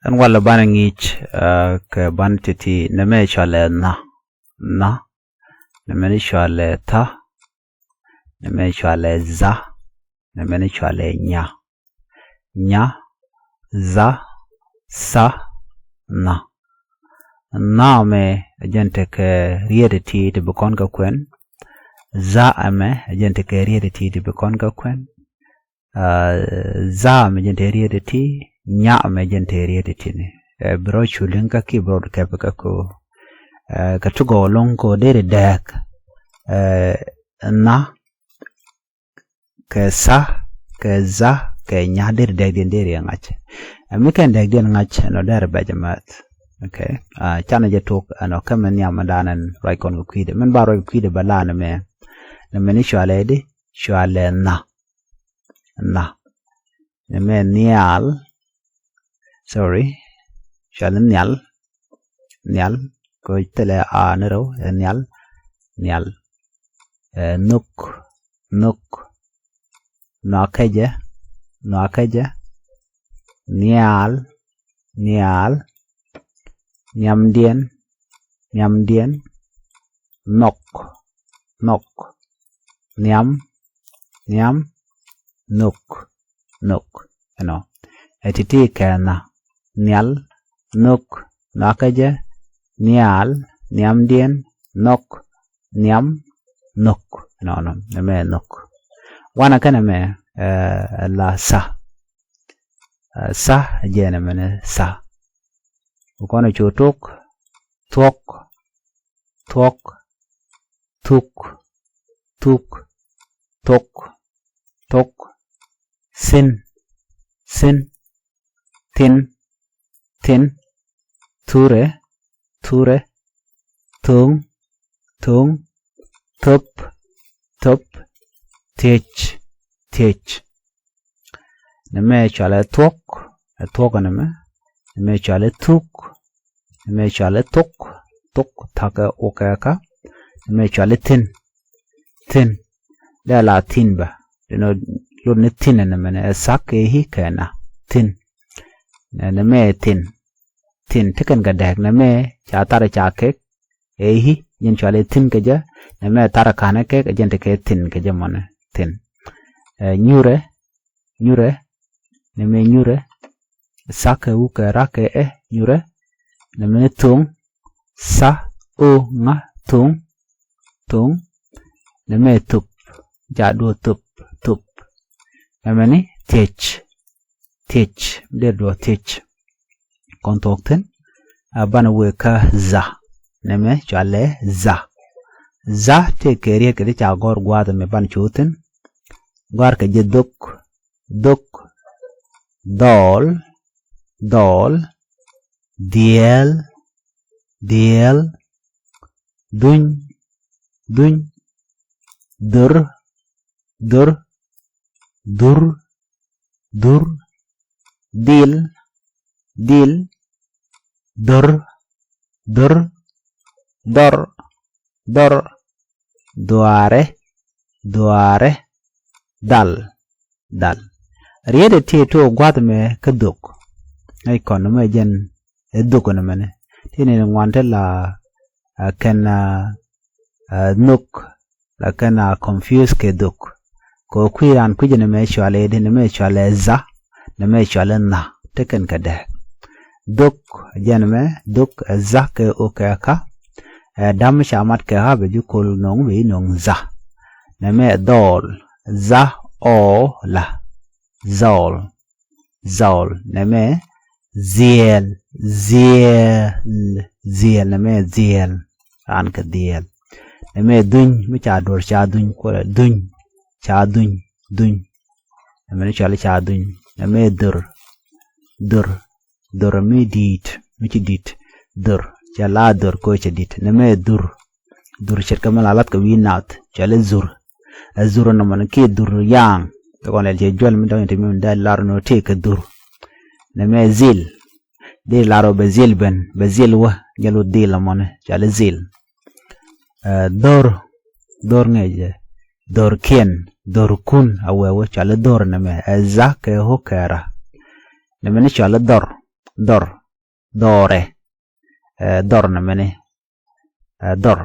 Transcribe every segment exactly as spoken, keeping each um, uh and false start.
Ɛn walɛ banɛ ŋi̱i̱c kɛ banɛ ti̱ti̱. Nɛmɛ cɔalɛ nha. Nha. Nɛmɛ ni cɔalɛ tha. Nɛmɛ cɔalɛ dha. Nɛmɛ ni cɔalɛ nya. Nya, dha, tha, nha. Nha ɛmɛ ɛ jɛn tekɛ riet ti̱ti̱ ti bi kɔn kä kuɛn. Dha ɛmɛ ɛ jɛn tekɛ riet ti̱ti̱ ti bi kɔn kä kuɛn. Dha ɛmɛ jɛn te riet ti, nya ɛmɛ jɛn te riet ti ni. Bi rɔ cu liŋ kä ki bi rɔ kɛp kä ko. Kɛ tugɔ loŋ ko deri dɛɛk. Nha kɛ tha kɛ dha kɛ nya deri dɛɛkdiɛn deri ŋa̱c. Ɛ mi kɛn dɛɛkdiɛn ŋa̱c ɛnɔ deri bɛc ɛmɛth. Okay. Canɛ jɛ tok ɛnɔ kɛ mɛ nhiam mɛ danɛn ruac kɔn kɛ kui̱dɛ. Mɛn ba ruac kɛ kui̱dɛ bɛ la nɛmɛ. Nɛmɛ ni cɔalɛ di, cɔalɛ nha. Nha. Nɛmɛ nhial. Sorry. Cɔalɛ nhial. Nhial. Kɛ thilɛ a ni rɛw ɛ nhial. Nhial. Ɛ nhök. Nhök. Nhɔakä jɛ. Nhɔakä jɛ. Nhial. Nhial. Nhiamdiɛn. Nhiamdiɛn. Nhɔk. Nhɔk. Nhiam. Nhiam. Nhök. Nhök. Ɛnɔ ɛ ti̱ti̱ kɛ nha. Nhial. Nhök. Nhɔakä jɛ. Nhial. Nhiamdiɛn. Nhɔk. Nhiam. Nhök. Ɛnɔnɔ nɛmɛ nhök. Wanɛ kɛn ɛmɛ ɛ la tha. Tha jɛn ɛmɛ ni tha. Kɔn cu tok. Thuɔk. Thuɔk. Thuk. Thuk. Thok. Thok. Thi̱n. Thi̱n. Thi̱n. Thi̱n. Thurɛ. Thurɛ. Tho̱ŋ. Tho̱ŋ. Thöp. Thöp. Thiec. Thiec. Nɛmɛ cɔalɛ thuɔk. Ɛ thuɔk nɛmɛ. Nɛmɛ cɔalɛ thuk. Nɛmɛ cɔalɛ thok. Thok tha̱kɛ okɛ kä. Nɛmɛ cɔalɛ thi̱n. Thi̱n. Dee la thi̱n bä. Dee nɔ lot ni thi̱n nɛmɛ nɛ ɛ tha̱k kɛ i̱ kɛ na. Thi̱n. Nɛmɛ thi̱n. Thi̱n tekɛn kɛ dɛɛk nɛmɛ ca thar ca kek. Ɛ i̱ jɛn cɔalɛ thi̱n kɛ jɛ. Nɛmɛ thar ka̱n kek ɛ jɛn tekɛ thi̱n kɛ jɛ mɔnɛ thi̱n. Ɛ nyurɛ. Nyurɛ. Nɛmɛ nyurɛ. Tha̱kɛ wukɛ rakɛ ɛ nyurɛ. Nɛmɛ ni tho̱ŋ. Tha. O. Ŋa. Tho̱ŋ. Tho̱ŋ. Nɛmɛ thop. Ca duɔ thop. Thop. Nɛmɛ ni thiec. Thiec. Dee duɔ thiec. Kɔn thuɔk thi̱n. A banɛ wëë kä dha. Nɛmɛ cɔalɛ dha. Dha tëë kɛ riet kɛ ti ca gɔr gua̱a̱th ɛmɛ banɛ cu thi̱n. Gɔ̱a̱rkɛ jɛ dhök. Dhök. Dhɔɔl. Dhɔɔl. Dhiɛɛl. Dhiɛɛl. Dhuny. Dhuny. Dhör. Dhör. Dhur. Dhur. Dhil. Dhil. Dhör. Dhör. Dhɔr. Dhɔr. Dhuaarɛ. Dhuaarɛ. Dhal. Dhal. Riet ɛ ti tuɔɔk gua̱th mɛ kä dhök. Ŋäc kɔn mɛ jɛn ɛ dhök nɛmɛnɛ. Ti ni ŋuan ti la kɛn nhök. Lakin a confuse kɛ dhök. Kɛ kui̱ raan kui̱cä nɛmɛ cɔalɛ di, nɛmɛ cɔalɛ dha, nɛmɛ cɔalɛ nha. Tekɛn kɛ dɛɛk. Dhök jɛn mɛ dhök ɛ dha kɛ o kɛ ka. Ɛ dam ca mat kɛ ha bɛ ji̱ kol no̱o̱ŋ bɛ ji̱ no̱o̱ŋ dha. Nɛmɛ dhɔɔl. Dha ɔ la. Dhɔɔl. Dhɔɔl. Nɛmɛ dhiɛɛl. Dhiɛɛl. Dhiɛɛl. Nɛmɛ dhiɛɛl. Raan kɛ dhiɛɛl. Nɛmɛ dhuny mi ca duɔr ca dhuny kuɔlɛ dhuny. Ca dhuny. Dhuny. Nɛmɛ ni cɔal ca dhuny. Nɛmɛ dhör. Dhör. Dhör mi di̱i̱t mi ci di̱t. Dhör. Ca la dhör ko ca di̱t. Nɛmɛ dhur. Dhur ce̱tkɛ mi la lath kɛ wi̱i̱ nath cɔal i̱ dhur. Ɛ dhur nɔmɔ ni kiɛ dhur yaaŋ. Thok kɔn lɛl cɛ juɔl mi dɔ̱ŋ ti mi dee lar ni tëë kɛ dhur. Nɛmɛ dhil. Dhil lar ɔ bɛ dhil ben bɛ dhil wä jɛl wä dhil nɔmɔ ni cɔal i̱ dhil. Ɛ dhor. Dhor ŋi̱i̱cɛ. Dhor kiɛn. Dhor kun a wee wä cɔal i̱ dhor nɛmɛ ɛ dha kɛ hu kɛ ra. Nɛmɛ ni cɔal i̱ dhor. Dhor. dhɔrɛ. Ɛ, dhɔr nɛmɛni. Ɛ, dhɔr.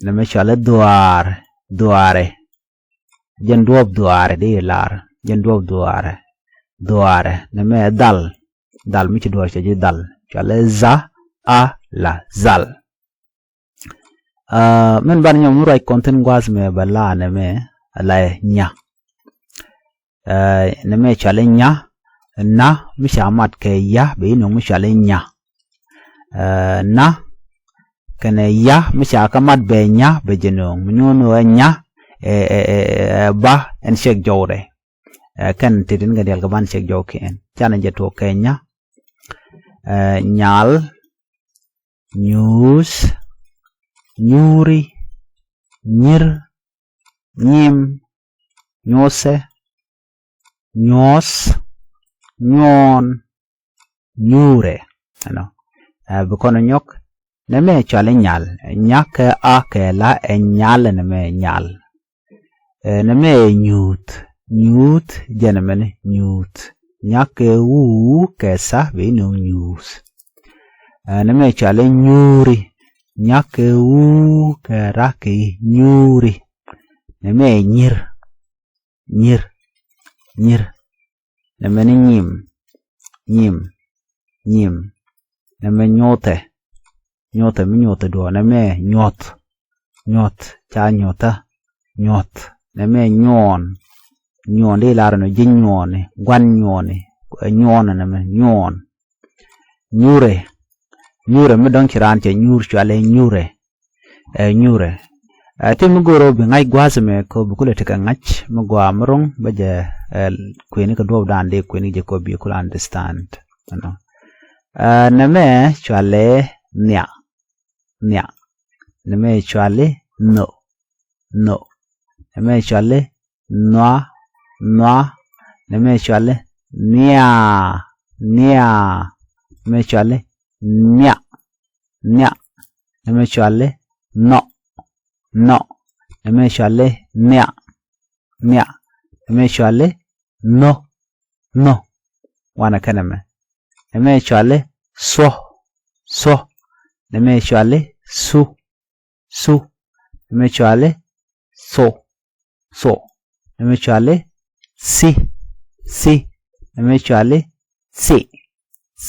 Nɛmɛ cɔalɛ dhuaar, dhuaarɛ. Jɛn duɔ̱ɔ̱p dhuaarɛ di lar. Jɛn duɔ̱ɔ̱p dhuaarɛ. Dhuaarɛ. Nɛmɛ dhal. Dhal mi ci duɔ̱ɔ̱r cɛ ji̱ dhal. Cɔalɛ dha, a, la, dhal. Aa, min banɛ nyɔk mi ruac kɔn thi̱n gua̱a̱th mɛ bɛ la nɛmɛ, a la nya. Aa, nɛmɛ cɔalɛ nya, na mi ca mat kɛ ya, bɛ inɔŋ mi cɔalɛ nya. Aa, na kɛnɛ ya mi ca kɛ mat bɛ nya, bɛ jɛ nööŋ. Mi nyuɔn ɛ nya, ɛ, ɛ, ɛ, ɛ, ba ɛn cɛk jɔwdɛ. Ɛ, kɛn ti tin kɛ dial kɛ ban cɛk jɔw kiɛn. Canɛ jɛ tuɔk kɛ nya. Ɛ, nyal, nyuuth, nyuuri, nyir, nyim, nyuuthɛ, nyuɔth, nyuɔɔn, nyuurɛ. Ɛnɔ. Ɛ, bi kɔn nyɔk. Nɛmɛ cɔalɛ nyal. Nya kɛ a kɛ la ɛ nyal, nɛmɛ nyal. Ɛ, nɛmɛ nyuuth. Nyuuth, jɛn nɛmɛni nyuuth. Nya kɛ wu kɛ tha bɛ inɔŋ nyuuth. Ɛ, nɛmɛ cɔalɛ nyuuri. Nya kɛ wu kɛ ra kɛ i nyuuri. Nɛmɛ nyir. Nyir. Nyir. Nɛmɛni nyim. Nyim. Nyim. Nɛmɛ nyuuthɛ. Nyuuthɛ mi nyuuthɛ duɔ̱ɔ̱r. Nɛmɛ nyuɔth. Nyuɔth. Ca nyuuthä. Nyuɔth. Nɛmɛ nyuɔɔn. Nyuɔɔn di lar nɔ ji̱ nyuɔɔni. Gua̱n nyuɔɔni. Ɛ nyuɔɔn nɛmɛ. Nyuɔɔn. Nyuurɛ. Nyuurɛ mi dɔ̱ŋ ci raan cɛ nyuur cɔalɛ nyuurɛ. Ɛ nyuurɛ. Ɛ ti mi go̱o̱r ɔ bi ŋa̱c gua̱a̱th mɛ kɔ bi kulɛ tekɛ ŋa̱c mi gɔaa mi ro̱ŋ bä jɛ, ɛ, kuëni kɛ duɔ̱ɔ̱pdan dee kuëni jɛ kɔ bi kulɛ understand. Ɛnɔ. Ɛ, nɛmɛ cɔalɛ nhia. Nhia. Nɛmɛ cɔalɛ nho. Nho. Nɛmɛ cɔalɛ nhua. Nhua. Nɛmɛ cɔalɛ nhia. Nhia. Nɛmɛ cɔalɛ nhia. Nhia. Nɛmɛ cɔalɛ nhɔk. Nhɔk. Nɛmɛ cɔalɛ nhia. Nhia. Nɛmɛ cɔalɛ nho. Nho. Wanɛ kɛnɛ mɛ. Nɛmɛ cɔalɛ thuɔ. Thuɔ. Nɛmɛ cɔalɛ thu. Thu. Nɛmɛ cɔalɛ tho. Tho. Nɛmɛ cɔalɛ thi. Thi. Nɛmɛ cɔalɛ thi.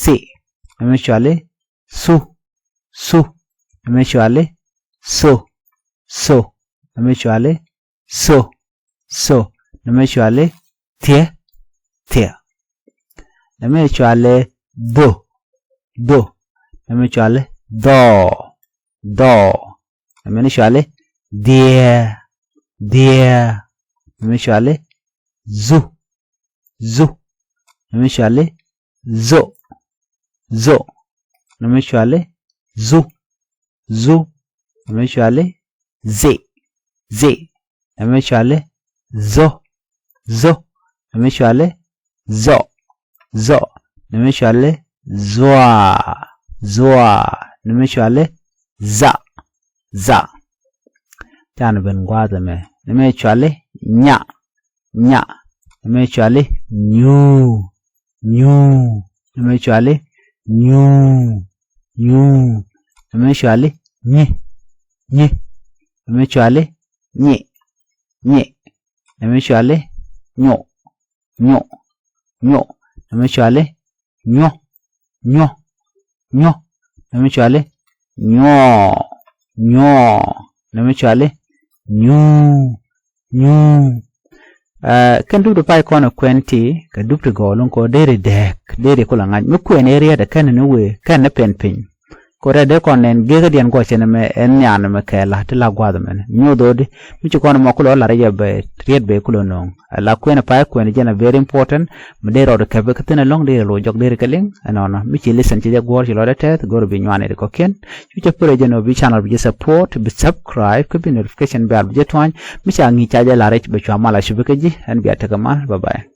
Thi. Nɛmɛ cɔalɛ thu. Thu. Nɛmɛ cɔalɛ tho. Tho. Nɛmɛ cɔalɛ tho. Tho. Nɛmɛ cɔalɛ thiɛ. Thiɛ. Nɛmɛ cɔalɛ dho. Dho. Nɛmɛ cɔalɛ dhɔɔ. Dhɔɔ. Nɛmɛ ni cɔalɛ dhiɛ. Dhiɛ. Nɛmɛ cɔalɛ dhu. Dhu. Nɛmɛ cɔalɛ dho. Dho. Nɛmɛ cɔalɛ dhu. Dhu. Nɛmɛ cɔalɛ dhi. Dhi. Nɛmɛ cɔalɛ dho. Dho. Nɛmɛ cɔalɛ dhɔ. Dhɔ. Nɛmɛ cɔalɛ dhua. Dhua. Nɛmɛ cɔalɛ dha. Dha. Canɛ ben gua̱a̱th ɛmɛ. Nɛmɛ cɔalɛ nya. Nya. Nɛmɛ cɔalɛ nyuu. Nyuu. Nɛmɛ cɔalɛ nyuu. Nyuu. Nɛmɛ cɔalɛ nyi. Nyi. Nɛmɛ cɔalɛ nyi. Nyi. Nɛmɛ cɔalɛ nyo. Nyo. Nyo. Nɛmɛ cɔalɛ nyɔ. Nyɔ. Nyɔ. Nɛmɛ cɔalɛ nyɔɔ. Nyɔɔ. Nɛmɛ cɔalɛ nyuu. Nyuu. Ɛ, kɛn dup ti pay kɔn ɛ kuɛn ti kɛ dup ti gɔɔl in kɔ deri dɛɛk, deri kulɛ ŋa̱c mi kuɛn ɛ riɛt ɛ kɛn ni wee kɛn ni pɛn piny. Kɔ rɛt dee kɔn nɛn gekä diɛn guɔ cɛn ɛmɛ ɛn nhian ɛmɛ kɛɛla ti la gua̱th ɛmɛn. Nyuɔth ɣöödi mi ci kɔn ɛmɔ kulɛ ɣä lar yɛ bɛ riɛt bɛ kulɛ nööŋ. Ɛ la kuɛn ɛ pay kuɛn jɛn ɛ very important. Mi dee rɔɔd kɛpɛ kä thi̱n ɛlɔ̱ŋ dee rɛ lo̱c jɔk dee rɛ kɛ liŋ ɛnɔnɔ. Mi ci listen ci jɛ guɔ̱ɔ̱r ci lɔcdä tɛth go̱r bi nyuani ri kɔ̱kiɛn. Cu cɛ pärɛ jɛ nɔ bi channel bi jɛ support, bi subscribe kä bi notification bell bi jɛ tuany. Mi ca ŋi̱i̱c ca jɛ la̱r rɛc bɛ cua mal a cupi kä ji̱. Ɛn bia tekɛ mal. Bye bye.